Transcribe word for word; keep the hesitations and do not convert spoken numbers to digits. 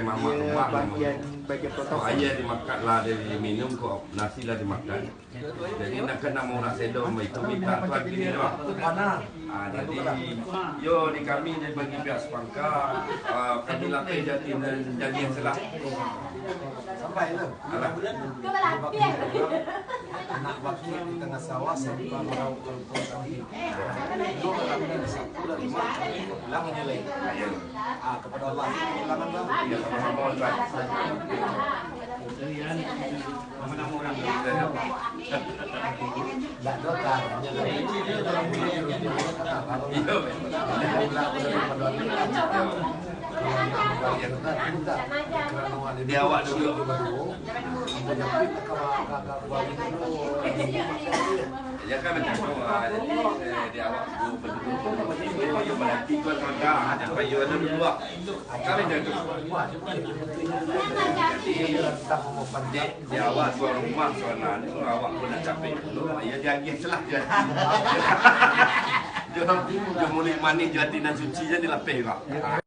Mamak rumah bagian, bagian protokol. Aia dimakan lah, diminum ko, nasi lah dimakan. Jadi, nak kan nama urang Sedo itu minta tuan kini doang. Ah, jadi, yo, di kami dari bagi pihak Sepangka, ah, kami lapeh jati nan jadi yang salah. Sampai tu. Alah. Anak bakit di tangah sawah, sampai meraup kerumput tadi. Dua orang dari satu dari rumah, pulang menyalai. Ah, kepada Allah, pulangan, Bang. Ya, sama-sama, Bang. Di awak dulu. Ya kan, macam tu, ah, jadi, eh, di awak dulu, betul-betul. Dia berarti tuan serangga, ada payuan dulu, ah. Kan macam tu. Jadi, di awak tuan rumah, tuan anu, awak pun nak capek dulu, ya, dia agih selah je. Dia, dia mulut manis, dia hati nan suci je, dia lapeh juga.